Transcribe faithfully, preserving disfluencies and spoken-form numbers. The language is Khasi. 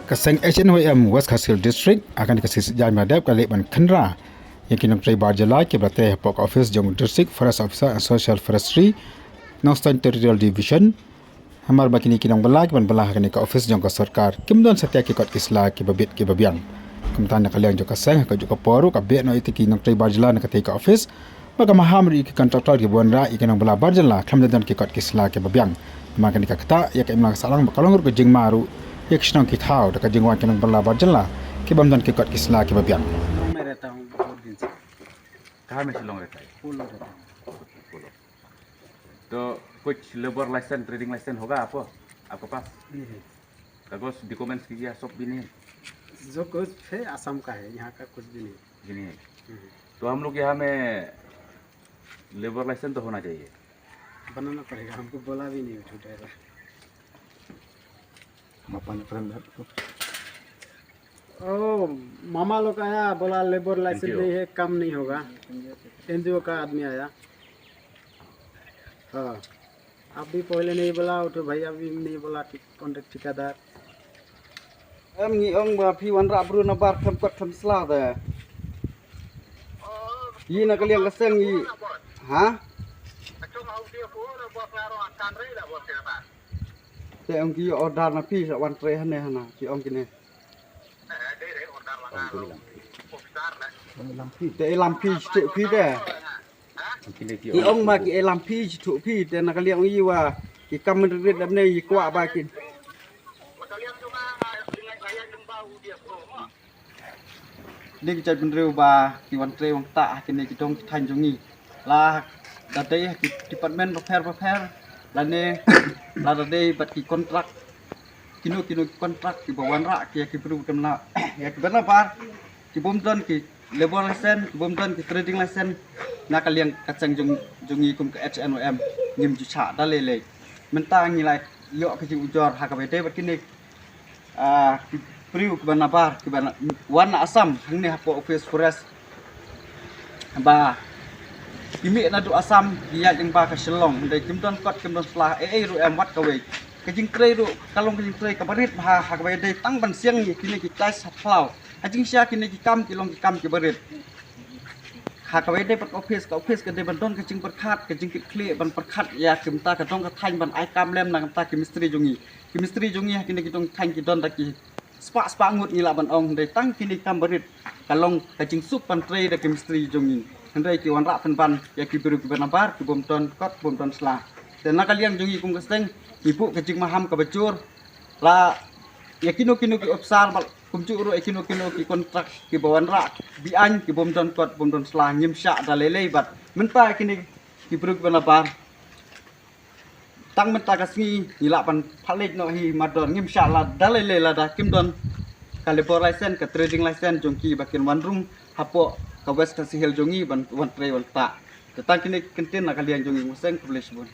Ka seng H N Y M West Khasi Hills District ha kane ka sngi Saitjaiñ ba la dep ka la leit ban kynrah ïa ki nongtrei bar jylla kiba la tei hapoh ka office jong u District Forest Officer and Social Forestry Nongstoiñ Territorial Division. Namar ba kine ki nongbylla kiban bylla ha kane ka office jong ka sorkar kim don satia ki kot ki sla kiba bit kiba biang. Kumta na ka liang jong ka seng ha kajuh ka por ruh ka beh noh ïa ki nongtrei bar jylla na katei ka office, ba ka maham ruh ïa ki contractor kiba wanrah ïa ki nongbylla bar jylla khlem da don ki kot ki sla kiba biang. Namar kane ka ktah ïa ka imlang sahlang ba ka long ruh ka jingma ruh ïa ki shnong ki thaw da ka jingwan ki nongbylla bar jylla ki bym don ki kot ki sla kiba biang. गांव में रहता हूँ बहुत दिन से। कहाँ में शिलोंग रहता है? पोलो रहता हूँ। पोलो। तो कुछ लेबर लाइसेंस, ट्रेडिंग लाइसेंस होगा आपको, आपके पास? नहीं है। कागज, डॉक्यूमेंट्स की क्या, सब भी नहीं है? जो कुछ है आसाम का है, यहाँ का कुछ भी नहीं। भी नहीं है। हम्म। तो हम लोग यहाँ में लेबर लाइसेंस तो होना चाहिए। बनाना पड़ेगा, हमको बोला भी नहीं उठू ड्राइवर। Mapan friend ओ, मामा लोग आया, बोला लेबर लाइसेंस एनजीओ। नहीं है, काम नहीं होगा। एनजीओ का आदमी आया। हाँ, आप भी पहले नहीं बोला उठू भैया भी नहीं बोला, ठीक, कॉन्ट्रैक्ट ठेकेदार। Em ngi ong ba phi wanrah bru na bar khlem kot khlem sla de. Yi na ka liang ka seng yi. Ha? Te ong ki order na phi sa wan trei hane hana ki ong kine. Te lam phi tu phi de. Ki ong ma ki e lam phi tu phi te na ka liang yi wa ki kam rit rit ne yi kwah ba ki. Dei ki jaitbynriew ba ki wan trei wan ktah ha kine ki dong ki thaiñ jong ngi. La da dei ha ki department bapher bapher lane la da dei bad ki kontrak, kino kino ki kontrak kiba wanrah ki ïa ki bru ki bym la, ïa ki bym la bar, ki bym don ki labour license, ki bym don ki trading license. Na ka liang ka seng jong jong ngi kum ka H N Y M ngim ju shah da lei lei. Mynta ngi la ïoh ka jingujor ha kaba ïadei bad kine ki briew kiba nabar kiba wan na Assam hangne hapoh office forest ba ki mih naduh Assam ki ïaid lyngba ka Shillong, hynrei kim don kot kim don sla ei ei ruh em wat kawei. Ka jingtrei ruh ka long ka jingtrei kaba rit bha ha kaba ïadei tang ban siang ïa kine ki ties ha thlaw. Ha jingshisha kine ki kam ki long ki kam kiba rit. Ha kaba ïadei bad ka office, ka office ka dei ban don ka jingpyrkhat, ka jingkitkhlieh ban pyrkhat ïa kumta ka dong ka thaiñ ban ai kam lem na kumta ki mistri jong ngi. Ki mistri jong ngi ha kine ki dong thaiñ ki don da ki spah spah ngut ngi lah ban ong, hynrei tang kine ki kam ba rit ka long ka jingsuk ban trei da ki mistri jong ngi. Hynrei ki wanrah pynban ïa ki briew kiba nabar, ki bym don kot bym don sla. Te na ka liang jong ngi kum ka seng ngi buh ka jingmaham kaba jur la ïa kino kino ki opsar bad kumjuh ruh ïa kino kino ki kontrak kiba wanrah biang ki bym don kot bym don sla, ngim shah da lei lei bad mynta ïa kine ki briew kiba nabar. Tang mynta ka sngi ngi lah ban pynleit noh hi mardor, ngim shah la da lei lei lada kim don ka labour license, ka trading license jong ki ba kin wan rung hapoh ka West Khasi Hills jong ngi ban wan trei wan ktah. Te tang kine ki kyntien na ka liang jong ngi, khublei shibun.